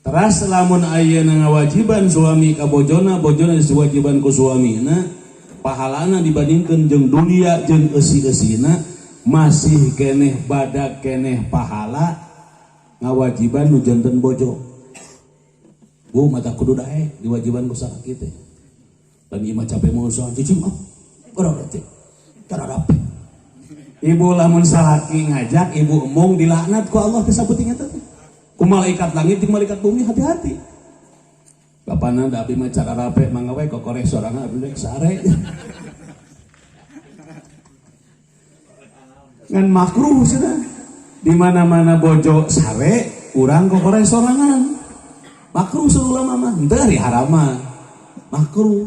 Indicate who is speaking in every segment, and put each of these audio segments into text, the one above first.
Speaker 1: Teras lamun ayeuna ngawajiban suami ka bojona, bojona diwajiban ku suamina, pahalana dibandingkeun jeung dunia jeung eusi-eusina masih keneh badak keneh pahala ngawajiban nu janten bojo. Bu mata kudu daek diwajiban ku salaki teh. Dan ieu mah capek mau usaha cicing ah. Urang teh. Tararap. Ibu lamun salaki ngajak ibu embung dilaknat ku Allah teh sabuting eta teh. Ku malaikat langit jeung malaikat bumi hati-hati. Bapana da abdi mah cararape mangga we kokoreh sorangan abdi rek sare. Ngan makruh cenah. Di mana-mana bojo sare, urang kokoreh sorangan. Makruh saur ulama mah, henteu ari haram mah. Makruh.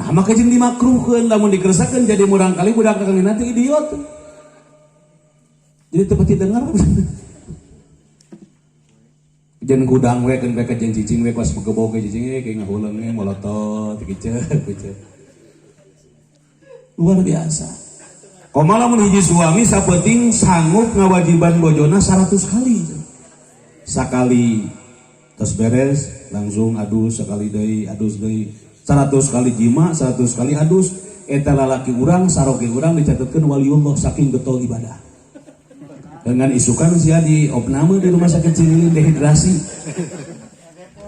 Speaker 1: Nah maka jeung dimakruhkeun lamun dikeresakeun jadi murang kali budak kang nanti idiot. Jadi teu pati dengar. Jeung gudang we keun ka jeung cicing we kuas begebog ge cicing we kayak ngahuleung we molotot kiceuk kiceuk. Luar biasa. Kumaha lamun hiji suami sapenting sanggup ngawajiban bojona 100 kali. Sakali tos beres langsung adus sakali deui adus deui. 100 kali jima, 100 kali adus, eta lalaki urang saroge urang dicatetkeun waliullah saking getol ibadah. Dengan isukan sia di opname di rumah sakit Cililin dehidrasi.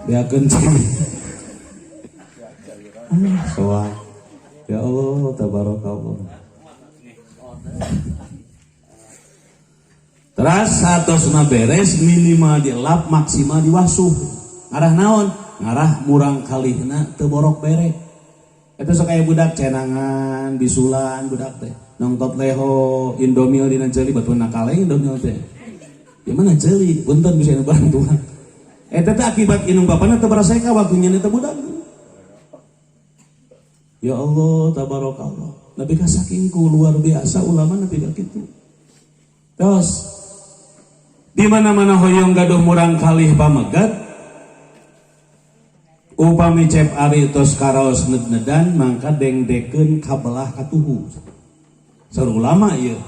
Speaker 1: Beakeun cai. Soa. Ya Allah, tabarakallah. Teras satosna beres minimal dilap maksimal diwasuh. Ngarah naon? Ngarah murang kalihna teu borok bere. Eta sok aya budak cenangan, bisulan budak teh. Nongtot leho, Indomil dina ceuli batuan nakale Indomil teh. Ya mana ceuli, punten bisa barang tuang. Eta teh akibat inung bapana teu baraseka waktu nyeun eta budak. Ya Allah, tabarakallah. Nabi ka saking ku luar biasa ulama nabi ka kitu. Terus di mana-mana hoyong gaduh murang kalih pamegat upami cep ari tos karaos ned-nedan mangka dengdekeun kabelah katuhu. Saur ulama ieu.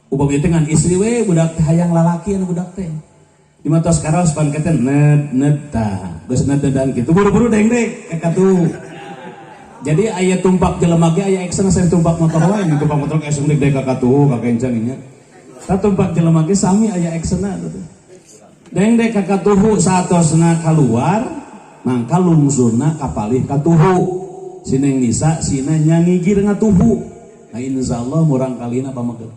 Speaker 1: Upami teh ngan istri we budak teh hayang lalaki anu budak teh. Di mah tos karaos pan teh ned ned tah. Geus ned-nedan kitu buru-buru dengdek ka katuhu. Jadi aya tumpak jelema ge aya action sanes tumpak motor wae, tumpak motor action dek ka katuhu ka kencang nya. Tah tumpak jelema ge sami aya actionna teh. Dengdek ka katuhu satosna kaluar mangka lungsurna kapalih katuhu. Sineng Nisa sina nyangigir ngatuhu. Nah insyaallah murang kalina pameget.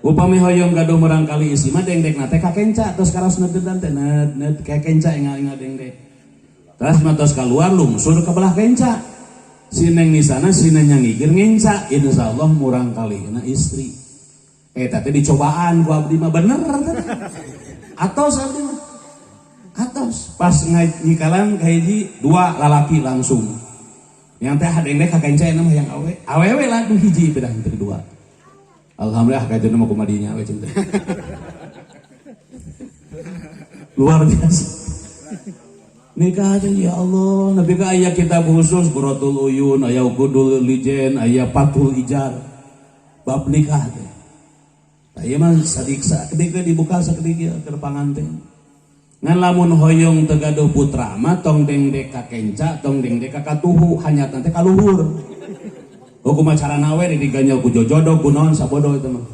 Speaker 1: Upami hoyong gaduh murang kali isi mah dengdekna teh ka kenca tos karaos nededan teh ned ned ka kenca engal-engal dengdek. Terus mah tos kaluar lungsur ka belah kenca. Sineng Nisana sina nyangigir ngenca insyaallah murang kalina istri. Eta teh dicobaan ku abdi mah bener teh. Atos abdi mah. Atos pas nyikalan ka hiji dua lalaki langsung. Yang teh hadeng ka kenca mah yang awe. Awewe lah nu hiji pedah teh kedua. Alhamdulillah kajeun mah kumadinya we cinta. Luar biasa. Nikah teh ya Allah, nabi ka aya kitab khusus Quratul Uyun, aya Uqudul Lijen, aya Fathul Ijar. Bab nikah teh. Tah ieu mah sadik sakedik we dibuka sakedik ieu keur panganten. Ngan lamun hoyong teu gaduh putra mah tong dengdek ka kenca, tong dengdek ka katuhu, hanyatna teh ka luhur. Hukum acarana we diganyel ku jojodog ku naon sabodo eta mah.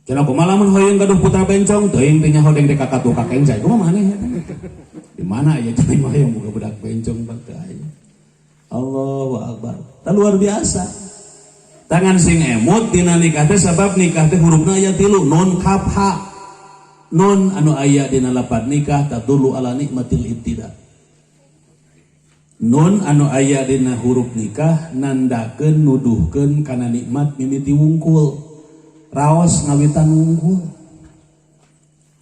Speaker 1: Cenah kumaha lamun hoyong gaduh putra bencong teuing teh nyaho dengdek ka katuhu ka kenca, ieu mah maneh eta. Di mana aya cenah mah hoyong boga budak bencong bang teu aya. Allahu akbar. Tah luar biasa. Tangan sing emut dina nikah teh sabab nikah teh hurufna aya tilu nun kaf ha. Nun anu aya dina lapad nikah tadullu ala nikmatil ibtida. Nun anu aya dina huruf nikah nandakeun nuduhkeun kana nikmat mimiti wungkul. Raos ngawitan wungkul.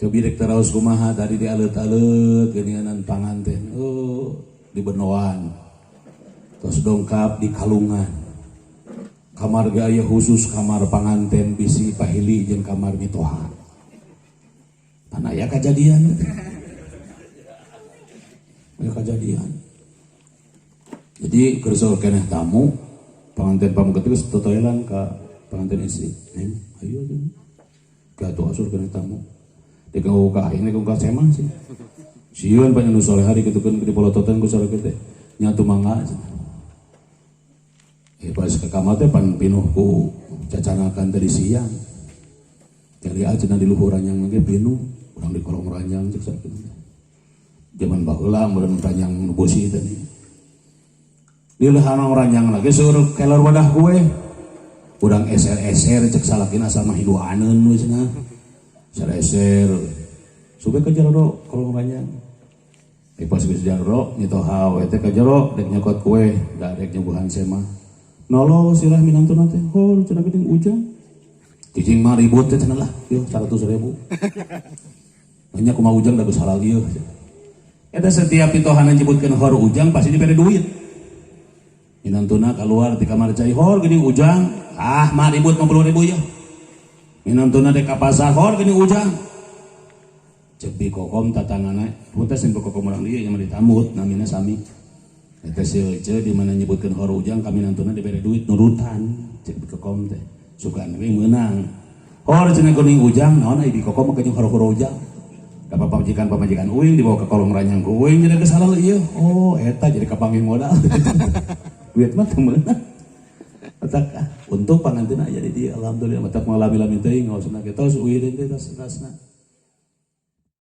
Speaker 1: Cobi rek taraos kumaha tadi dialeut-aleut geuningan panganten. Oh, di benoan. Tos dongkap di kalungan. Kamar ge aya khusus kamar panganten bisi pahili jeung kamar mitoha. Pan aya kajadian. Aya kajadian. Jadi keur saur keneh tamu panganten pameget geus totoelan ka panganten istri. Neng, ayo atuh. Ka atuh asur keneh tamu. Dikau ka aing dikau ka semah sih. Sieun pan nu soleha dikitukeun di polototan ku salaki teh. Nya mangga cenah. Eh pas ke kamar teh pan pinuh ku cacanakan tadi siang. Jadi aja di luhur ranjang lagi pinuh, urang di kolong ranjang cek salaki teh. Zaman baheula meureun ranjang nu beusi tadi. Di luhur ranjang lagi seueur kelor wadah kue. Urang eser-eser cek salakina asal mah hiduaneun we cenah. Eser-eser. Sube ka jero kolong ranjang. Eh pas geus jero mitoha we teh ka jero dek nyokot kue, da dek nyuguhan semah. Nolol sirah minantuna teh, hor cenah geuning Ujang. Cicing mah ribut teh cenah lah, ieu 100.000. Banyak kumaha Ujang da geus halal ieu. Eta setiap mitohana nyebutkeun hor Ujang pasti dibere duit. Minantuna keluar di kamar cai hor geuning Ujang, ah mah ribut 50.000 ya. Minantuna dek ka pasar hor geuning Ujang. Cek bi kokom tatangana, punten sing kokom urang dieu yang ditambut namina sami. Eta si Ece di mana nyebutkeun hor Ujang kami nantuna dibere duit nurutan cek bi kokom teh. Sugan we meunang. Hor cenah geuning Ujang, naon ai bi kokom mah hor hor Ujang. Da pamajikan-pamajikan uing dibawa ke kolong ranjang ku uing jadi geus halal ieu. Oh, eta jadi kapanggih modal. Duit mah teu meunang. Matak ah, untung pangantina aya di dieu alhamdulillah matak malami-lami teuing ngaosna ge tos uih teh tos tasna.